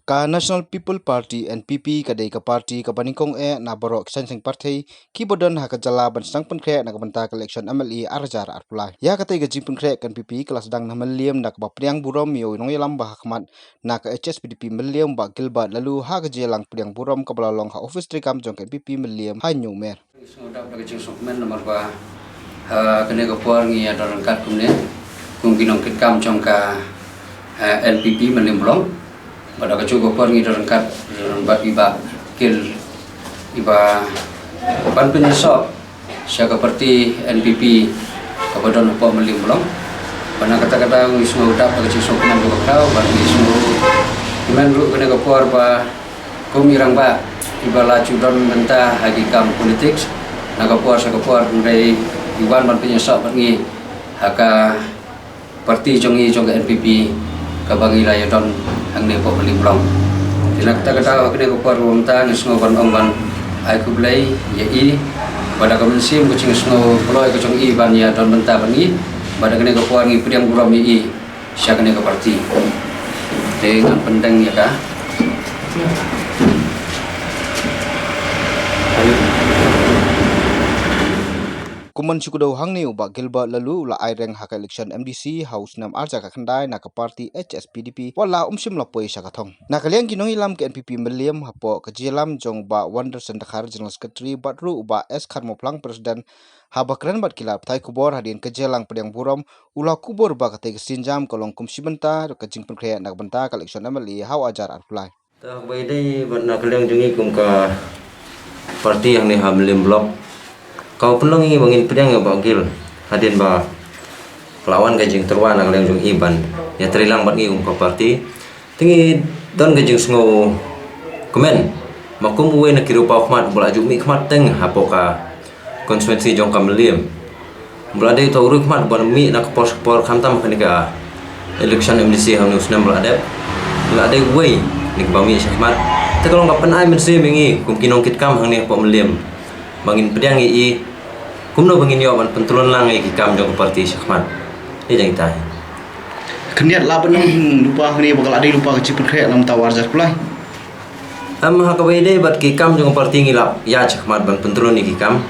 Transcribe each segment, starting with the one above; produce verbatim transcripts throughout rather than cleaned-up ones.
Ka National People Party, N P P, ka dei ka party kaba nyngkong eh na baroh ki seng pyrthei kiba don ha ka jylla ban sdang pynkhreh na ka bynta ka election M L A ar hajar arphew lai. Ïa katei ka jingpynkhreh ka N P P ka la sdang na Mylliem na kaba pdiang burom ïa u nongïalam ba ha khmat na ka H S P D P Mylliem, Bah Gilbert Laloo, ha ka jingïalang pdiang burom kaba la long ha office treikam jong ka N P P Mylliem ha Hynñiewmer. Sngewdap da ka jingsngewkmen namar ba ha kane ka por ngi ïa don ryngkat kumne kum ki nongkitkam jong ka, eh, N P P Mylliem Blok. Bad ha kajuh ka por ngi don ryngkat bad i Bah Gil, iba ban pynïasoh sha ka party N P P kaba don hapoh Mylliem Blok. Bad na kata ka daw ngi sngewdap da ka jingsngewkmen kaba khraw bad ngi sngewkmen ruh kane ka por ba kum i rangbah iba la ju don bynta ha ki kam politics na ka por sha ka por, hynrei i wan ban pynïasoh bad ngi ha ka party jong ngi jong ka N P P kaba ngi la ïa don hangne hapoh Mylliem Blok. Te na kata ka daw ha kane ka por kaba mynta ngi sngew ban ong ban ai khublei ïa i bad da ka mynsiem ka jingsngew kloi ka jong i ban ïa don bynta bad ngi bad da kane ka por ngi pdiang burom ïa i sha kane ka party. Te ngan pyndeng ïa ka. Kum ban shu kdew hangne u Bah Gilbert Laloo u la aireng ha ka election M D C ha u snem ar hajar khyndai na ka party H S P D P, wat la um shym la poi sha ka thong. Na ka liang ki nongïalam ka N P P Mylliem hapoh ka jingïalam jong Bah Wonderson Dkhar, General Secretary, bad ruh u Bah S Kharmawphlang, President, haba kren bad ki lad pathai khubor hadien ka jingïalang pdiang burom, u la khubor ba katei ka sienjam ka long kum shi bynta ka jingpynkhreh na ka bynta ka election M L A ha u ar hajar arphew lai. Te haba ïadei bad na ka liang jong ngi kum ka party hangne ha Mylliem Blok, ka pynlong ïa ngi ba ngin pdiang ïa u Bah Gil hadien ba ka la wan ka jingtyrwa na ka liang jong i ban ïatreilang bad ngi kum ka party. Te ngi don ka jingsngewkmen ba kum uwei na ki riewpaw khmat ba la ju mih khmat teng hapoh ka constituency jong ka Mylliem, ba la dei uta u riewkhmat ban mih na ka por sha ka por, khamtam ha kane ka election M D C ha une u snem ba la dep, la dei uwei na kiba mih sha khmat. Te ka long ka pynai mynsiem ïa ngi kum ki nongkitkam hangne hapoh Mylliem ba ngin pdiang ïa i kumno ba ngin ïoh ban pyntylun lang ïa ki kam jong ka party sha khmat. Ïa jong ita hi. Khyndiat lah ban ong lypa hangne ba ka la dei lypa ka jingpynkhreh na mynta u ar hajar arphew lai. Em, ha kaba ïadei bad ki kam jong ka party ngi la ïaid sha khmat ban pyntylun ïa ki kam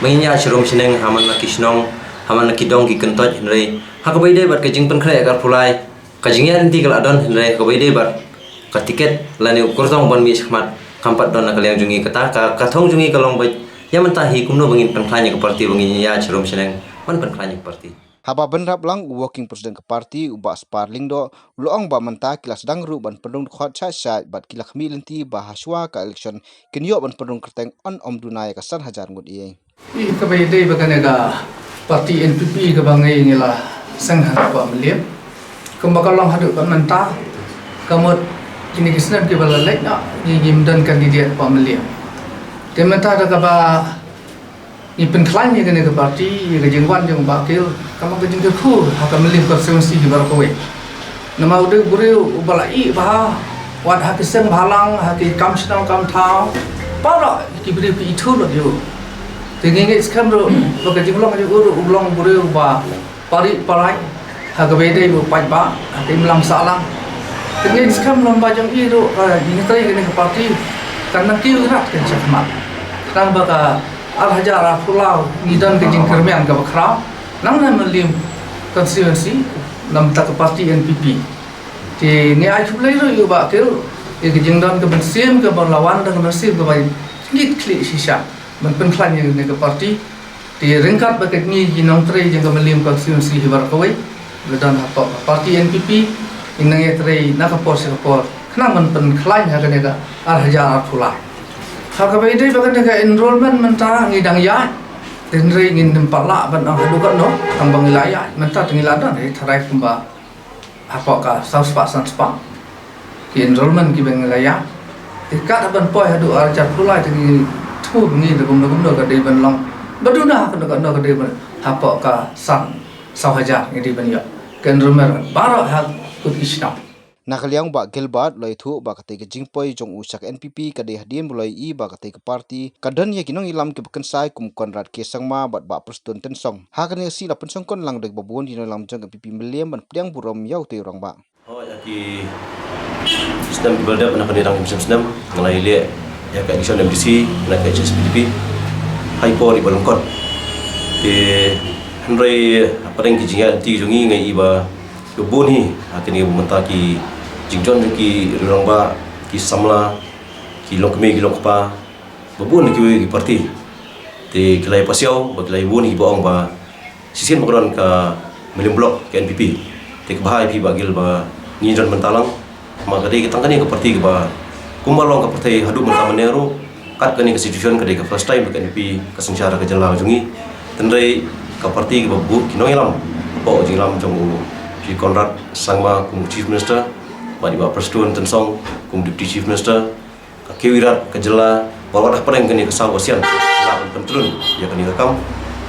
ba ngin ïaid sharum shaneng ha man la ki shnong, ha man la ki dong ki kyntoit, hynrei ha kaba ïadei bad ka jingpynkhreh ïa ka arphew lai, ka jingïaid lynti ka la don, hynrei ha kaba ïadei bad ka tiket lane u kyrtong ban mih sha khmat kam pat don na ka liang jong ngi. Kata ka, ka thong jong ngi ka long ba ïa mynta hi kumno ba ngin pynkhlaiñ ïa ka party ba ngin ïaid sharum shaneng ban pynkhlaiñ ïa ka party. Haba bynrap lang u Working President ka party u Bah Spar Lyngdoh u la ong ba mynta ki la sdang ruh ban pynrung dkhot shait shait bad ki la khmih lynti ba ha shuwa ka election kin ïoh ban pynrung kyrteng yn ym duna ïa ka san hajar ngut ei. Ïa kaba ïadei bad kane ka party N P P kaba ngi ngi la seng ha ka Mylliem, kumba ka long haduh ka mynta, ka mut kine ki snem kiba la leit noh ngi ngim don candidate ka Mylliem. Te mynta da kaba ngi pynkhlaiñ ïa kane ka party, ïa ka jingwan jong u Bah Gil, ka long ka jingkyrkhu ha ka Mylliem constituency hi baroh kawei. Namar u dei u briew uba la ïeh bha, wat ha ki seng bhalang, ha ki kam shnong kam thaw, baroh ki briew ki ithuh lut ïa u. Te ngi ngeit skhem ruh ba ka jinglong jong u ruh u long u briew uba pari parai ha kaba ïadei bad u paidbah ha ka imlang sahlang. Te ngi ngeit skhem lem ba jong i ruh, eh, ka jingtrei kane ka party kan nang kiew rat kan sha khmat. Khnang ba ka ar hajar arphew lai ngi don ka jingkyrmen kaba khraw na ka Mylliem constituency na bynta ka party N P P. Te ngi ai khublei ruh ïa u Bah Gil ïa ka jingdon ka mynsiem kaba la wan da ka mynsiem kaba ngeit khlieh shisha ban pynkhlaiñ ïa kane ka party. Te ryngkat bad ngi ki nongtrei jong ka Mylliem constituency hi baroh kawei ba don hapoh ka party N P P, ngin nang ïatrei na ka por sha ka por khnang ban pynkhlaiñ ha kane ka ar hajar arphew lai. Ha kaba ïadei bad kane ka enrolment mynta ngi dang ïaid, hynrei ngim pat lah ban ong haduh katno, tang ba ngi la ïaid mynta te ngi la don hi tharai kumba hapoh ka saw spah san spah ki enrolment kiba ngi la ïaid. Te kat haba poi haduh ar hajar arphew lai te ngi thmu ngi da kumno kumno ka dei ban long ba duna, kumno kumno ka dei ban hapoh ka san saw hajar ngi dei ban ïoh ka enrolment baroh ha kut ki shnong. Na ka liang u Bah Gilbert u la ïathuh ba katei ka jingpoi jong u sha ka N P P ka dei hadien ba u la ïohi ba katei ka party ka don ïa ki nongïalam kiba kynsai kum u Conrad K Sangma bad Bah Prestone Tynsong. Ha kane ka sngi la pynshongkun lang da kiba bun ki nongïalam jong ka N P P Mylliem ban pdiang burom ïa utei u rangbah. Ki snem kiba la dep na kane dang ki snem, nga la ïaleh ïa ka election M D C na ka H S P D P ha i por iba lyngkot. Te hynrei hapdeng ki jingïaid lynti jong ngi nga i ba bun hi ha kine mynta ki jingjop jong ki rangbah, ki samla, ki longkmie ki longkpa, ba bun kiwei ki parti. Te ki la ïa pasiaw ba ki la ïa bun hi ba ong ba shisien ba ka don ka Mylliem Block ka N P P. Te ka bha ïa phi Bah Gill ba ngi don mynta lang. Ma ka dei ka tang kane ka parti kaba kumba long ka pyrthei haduh mynta mynne ruh, kat kane ka situation ka dei ka first time ba ka N P P ka synshar ka jylla jong ngi. Hynrei ka parti kaba buh ki nongïalam, hapoh jingïalam jong u Shri Conrad Sangma kum u Chief Minister, bad i Bah Prestone Tynsong kum Deputy Chief Minister, ka Khiewirat, ka jylla, bad wat hapdeng kane ka saw ka sian, la ban pyntrun ïa kane ka kam.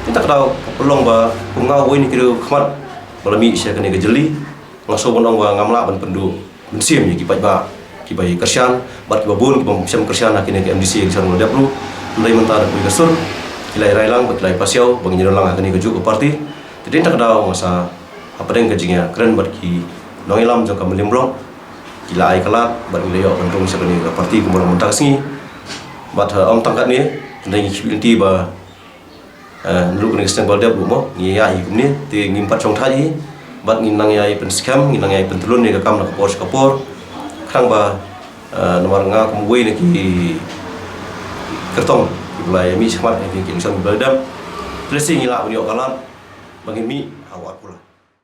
Te kata ka daw ka pynlong ba kum nga uwei na ki riew khmat ba la mih sha kane ka jylli, nga sngew ban ong ba ngam lah ban pynduh mynsiem ïa ki paidbah kiba ïa kyrshan bad kiba bun kiba ym shym kyrshan ha kane ka M D C election ba la dep ruh. Hynrei mynta da kawei ka sur ki la ïa rai lang bad ki la ïa pasiaw ba ngin ïa don lang ha kane kajuh ka parti. Te dei na kata ka daw nga sa hapdeng ka jingïakren bad ki nongïalam jong ka Mylliem Block, ki la ai ka lad bad ngi la ïoh ban rung sha kane ka parti kumba long mynta ka sngi. Bad, eh, ym tang katne, hynrei ngi khmih lynti ba, eh, naduh kane ka snem ba la dep ruh mo ngi ïa ïaid hi kumne, te ngim pat shong thait hi. Bad ngin nang ïa pynskhem, ngin nang ïa pyntylun ïa ka kam na ka por sha ka por. Khnang ba, eh, namar nga kum uwei na ki kyrtong kiba la ïa mih shakhmat ha kine ki election kiba la dep, te lehse ngi lah ban ïoh ka lad ba ngin mih ha u arphew lak.